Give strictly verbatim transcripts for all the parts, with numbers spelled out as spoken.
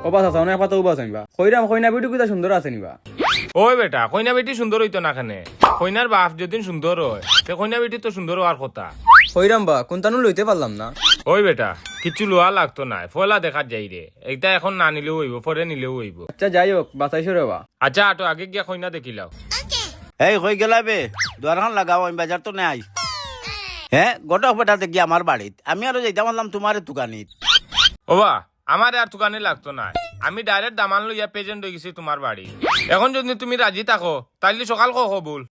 ও বা চাচা, অনে এক পাতা উবা চাইন বা। কইরাম, কইনা বেটি কিতা সুন্দর আছে নি বা? ওই বেটা, কইনা বেটি সুন্দর অইতো না কেনে? কইনার বাপ যদিন সুন্দর অয়, তে কইনা বেটি তো সুন্দর অওয়ার কথা। কইরাম বা, কুনটানু লইতে পারলাম না। ওই বেটা, কিচ্ছু লওয়া লাগতো নায়, পয়লা দেখাত যাইরে। ইটা এখন না নিলেও অইবো, পরে নিলেও অইবো। আচ্ছা, যাই হোক, বাচাইছো রে বা। আচ্ছা, আটো আগে গিয়া কইনা দেখিলাও। এই, কই গেলায় বে? দুয়ারখান লাগাও, আমি বাজার তো নাই। হে, ঘটক বেটা দেখি আমার বাড়িত। আমি আরো যাইতাম পারলাম তুমারে তুকানিত। ও বা, আমারে আর তুকানি লাগতো নায়। আমি direct দামান লইয়া present অইগেছি তুমার বাড়ি। এখন যুদি তুমি রাজি থাকো, তাইলে সকাল কও কবুল।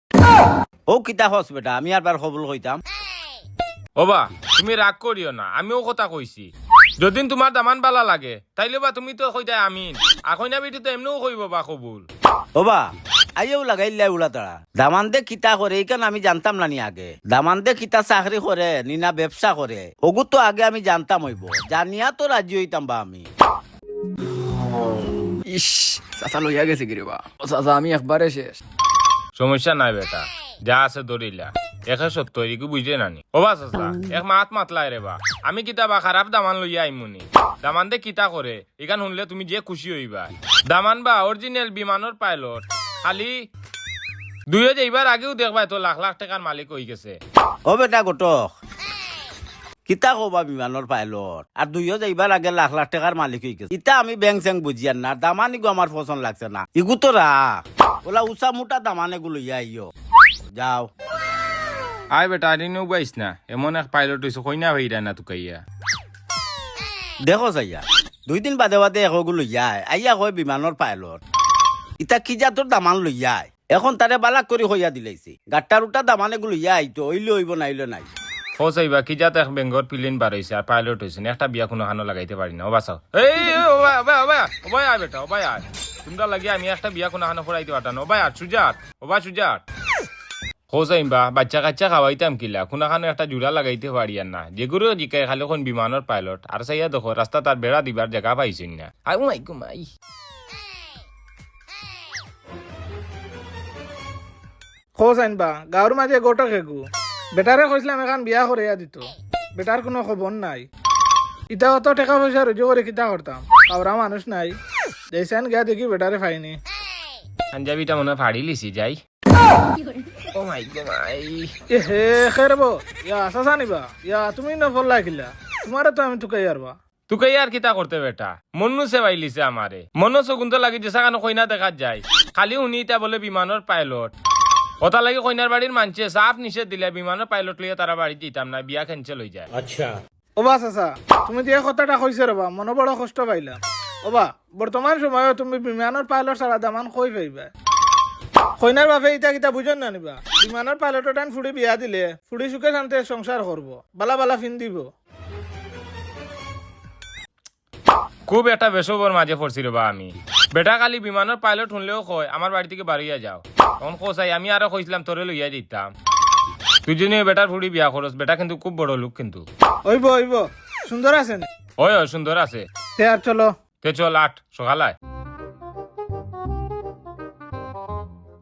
ও কিতা কস বেটা, আমি আরবার কবুল কইতাম। ও বা, তুমি রাগ করিও না, আমিও কথা কইছি। যদিন তুমার দামান বালা লাগে, তাইলে বা তুমি তো কইতায় আমিন। আর কইনা বেটি তো এমনেও কইবো বা কবুল। ও বা, আইয়াও লাগাইল্লায় উড়া তাড়া। দামান্দে কিতা করে, ইখান আমি জানতাম না নি আগে। দামান্দে কিতা চাকরি করে, নি না ব্যবসা করে, ওগু তো আগে আমি জানতাম অইবো। জানিয়া তো রাজি অইতাম বা আমি। ইস, চাচা লইয়া গেছে গি রে বা। ও চাচা, আমি একবারে শেষ। সমস্যা নাই বেটা, যা আছে ধরিলা। একে সত্তর, ইগু বুঝে নানি। ও বা চাচা, এক মাত মাতলায় রে বা। আমি কিতা বা খারাপ দামান লইয়া আইমুনি? দামান্দে কিতা করে, ইখান হুনলে তুমি যে খুশি অইবায়। দামান বা original বিমানর pilot। খালি দুইও যাইবার আগেউ দেখবায় তো লাখ লাখ টেকার মালিক অইগেছে। ও বেটা ঘটক, কিতা কও বা বিমানর pilot? আর দুইও যাইবার আগে লাখ লাখ টেকার মালিক অইগেছে। ইতা আমি ব্যাং স্যাং বুঝিয়ার না, দামান ইগু আমার পছন্দ লাগছে না। ইগু তো রাখ, ওলা উচা মুটা দামান এগু লইয়া আইও। যাও। আয় বেটা, আর ইনো উবাইস না, এমন এক pilot অইছে, কইনা পাইরায় না তুকাইয়া। দেখো চাইয়া, দুই দিন বাদে বাদে একগু লইয়া আয়, আইয়া কয় বিমানর pilot। ইতা কি জাতর দামান লইয়া আয়? এখন তারে বালাক করি কইয়া দিলাইছি, গাট্টার উটা দামান এগু লইয়া আইতো, অইলে অইবো, নাইলে নাই। ও চাইবা, কি জাত এক বেঙ্গর পিলিন বার অইছে আর pilot অইছে না, একটা বিয়া কুনুখানো লাগাইতে পারি না। ও বাচাও। এই, এই, ও বা, ও বা, ও বা, ও বা আয় বেটা, ও বা আয়। তুমরার লাগি আমি একটা বিয়া কুনুখানো করাইতে পারতাম না। ও বা আয়, সুজাত, ও বা সুজাত। খোঁজ আইন বা, বাচ্চা কাচ্চা খাওয়াইতাম কিলা, কুনাখানো একটা জুড়া লাগাইতে পারি আর না। যেগুরে জিকাই খালি কইন বিমানর pilot, আর চাইয়া দেখো, রাস্তাত আর বেড়া দিবার জাগা পাইছইন না। আই, ও মাই গো মাই। খোঁজ আইন বা, গাঁওর মাঝে ঘটক এগু। বেটারে কইছলাম এখান বিয়া করাইয়া দিতো, বেটার কুনু খবর নাই। ইতা অত টেকা পয়সা রুজি করি কিতা করতাম, খাওরা মানুষ নাই। যাইছান গিয়া দেখি বেটারে পাইনি। পাঞ্জাবিটা মনে হয় ফাড়িলিছি, যাই। ও মাই গো মাই। এ হে, খে রে বা, ইয়া, চাচা নি বা, ইয়া, তুমি ইনো পড়লা কিলা? তুমারে তো আমি তুকাইয়ার বা। তুকাইয়া আর কিতা করতে বেটা? মন্নু সেবাইলিছে আমারে। মনো সগুন্ত লাগি যেসাখানো কইনা দেখাত যায়। খালি হুনি ইতা বলে বিমানর pilot। অতার লাগি কইনার বাড়ির মানষে সাফ নিষেধ দিলে বিমানর pilot লইয়া তারা বাড়িত যাইতাম না, বিয়া cancel অইযায়। আচ্ছা। ও বা চাচা, তুমি যে কথাটা কইছো রে বা, মনো বড় কষ্ট পাইলাম। ও বা, বর্তমান সময়ও তুমি বিমানর pilot ছাড়া দামান কই পাইবায়? কইনার বাপে ইতা কিতা বুঝইন না নি বা? বিমানর pilot অটাইন ফুড়ি বিয়া দিলে, ফুড়ি সুখে শান্তিতে সংসার করবো, বালা বালা ফিন্দিবো। খুব একটা বেসবর মাঝে পড়ছি রে বা আমি। বেটা খালি বিমানর pilot হুনলেউ কয়, "আমার বাড়ি থাকি বারইয়া যাও।" অখন কও চাই, আমি আরো কইছলাম তোরে লইয়া যাইতাম। তুই যদি বেটার ফুড়ি বিয়া করস, বেটা কিন্তু খুব বড় লোক কিন্তু। অইবো, অইবো। সুন্দর আছে নি? অয়, অয়, সুন্দর আছে। তে আর চলো। তে চল, আট, সকাল আয়।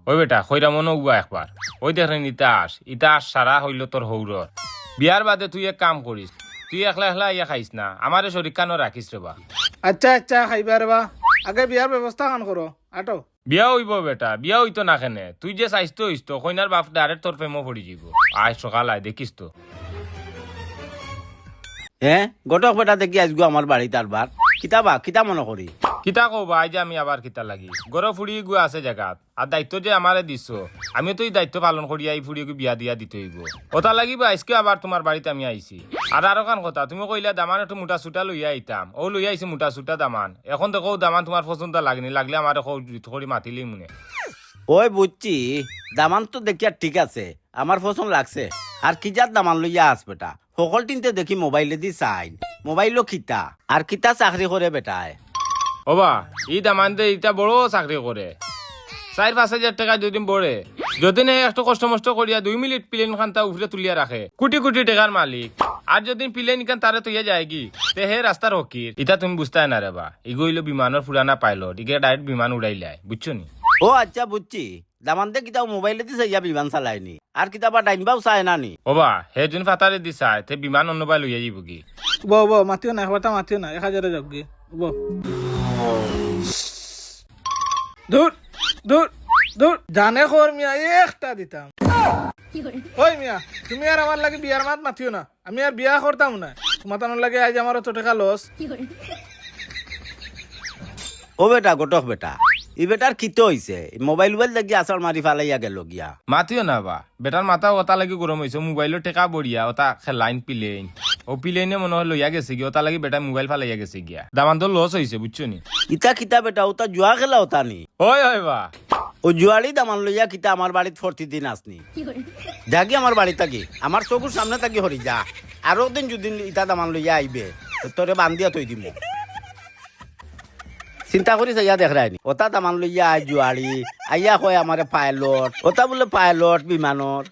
ওই বেটা, কইরাম অনো উবা একবার। ওই দেখরে নি ইতা আশ, ইতা আশ সারা অইলো তোর হউরর। বিয়ার বাদে তুই এক কাম করিস, তুই একলা একলা আইয়া খাইস না, আমারে শরিকখানো রাখিস রে বা। আচ্ছা, আচ্ছা, খাইবা রে বা। আগে বিয়ার ব্যবস্থাখান করো, আটো। বিয়া অইবো বেটা, বিয়া অইতো না কেনে? তুই যে চাইস তো অইস তো, কইনার বাপ direct তোর প্রেমো পড়ি যাইবো। আয় সকাল আয়, দেখিস তো। হে, ঘটক বেটা দেখি আইজগু আমার বাড়িত আরবার। কিতা বা, কিতা মনো করি? কিতা কও বা, আইজ আমি আবার কিতা লাগি? ঘরো ফুড়ি ইগু আছে জাগাত। আর দায়িত্ব যে আমারে দিছো, আমিও তো ই দায়িত্ব পালন করিয়া ই ফুড়ি ইগু বিয়া দিয়া দিতে অইবো। অতার লাগি বা আইজকে আবার তুমার বাড়িত আমি আইছি। আর আরোখান কথা, তুমি কইলা দামান একটু মোটা সুটা লইয়া আইতাম। অউ লইয়া আইছি মোটা সুটা দামান। অখন দেখো দামান তুমার পছন্দ লাগেনি, লাগলে আমারে কও, জুত করি মাতিলিমুনে। ওই বুঝছি, দামান তো দেখিয়ার ঠিক আছে, আমার পছন্দ লাগছে। আর কি জাত দামান লইয়া আস বেটা? হকলটিন্তে দেখি মোবাইলেদি চাইন। মোবাইলো কিতা? আর কিতা চাকরি করে বেটায়? ও বা, ই দামান্দে ইতা বড় চাকরি করে। চাইর পাঁচ হাজার টেকা যদিন বড়ে, যদিন হে একটু কষ্ট মষ্ট করিয়া দুই মিনিট প্লেন খান্তা উপরে তুলিয়া রাখে, কুটি কুটি টেকার মালিক। আর যদিন প্লেন ইখান তারে থইয়া যায়গি, তে হে রাস্তার ফকির। ইতা তুমি বুঝতায় না রে বা, ইগু অইলো বিমানর পুরানা pilot, ইগে direct বিমান উড়াইলায়, বুঝছো নি? ও আচ্ছা, বুঝছি। দামান্দে কিতাও মোবাইলেদি চাইয়া বিমান চালায়নি, আর কিতা বা ডাইন বাউ চায় না নি? ও বা, হে যুন ফাতারেদি চায়, তে বিমান অন্যবায় লইয়া যাইবোগি। ও বা, ও বা, মাতিও না, একবারতা মাতিও না, এক হাজারে যাউগি। দূর, দূর, দূর। জানে খর মিয়া, একটা দিতাম। ওই মিয়া, তুমি আর আমার লাগি বিয়ার মাত মাতিও না। আমি আর বিয়া করতাম না। তুমার তানোর লাগি আইজ আমার অত টেকা লস। ও বেটা, ঘটক বেটা, ই বেটার কিতা অইছে? মোবাইল উবাইল দেখি আছাড় মারি ফালাইয়া গেল গিয়া। মাতিও না বা, বেটার মাথা ওতা লাগি গরম অইছে, মোবাইলো টেকা বড়িয়া ওতা খেলাইন পিলেইন। ও পিলেইনে মনে হয় লইয়া গেছে গিয়া, ওতা লাগি বেটা মোবাইল ফালাইয়া গেছে গিয়া। দামান্দর লস অইছে, বুঝছো নি? ইতা কিতা বেটা, ওতা জুয়া খেলা ওতা নি? ওই, ওই বা। ও জুয়াড়ি দামান লইয়া কিতা আমার বাড়িত প্রতিদিন আসনি? যাগি আমার বাড়ি থাকি, আমার চকুর সামনে থাকি হরি যা। আরো দিন যদি ইতা দামান লইয়া আইবে, তো তোরে বান্ধিয়া থই দিমু। চিন্তা করি চাইয়া দেখরায়নি, ওতা দামান লইয়া আয় জুয়াড়ি, আইয়া কয় আমারে পাইলট, ওতা বুলে পাইলট বিমানর।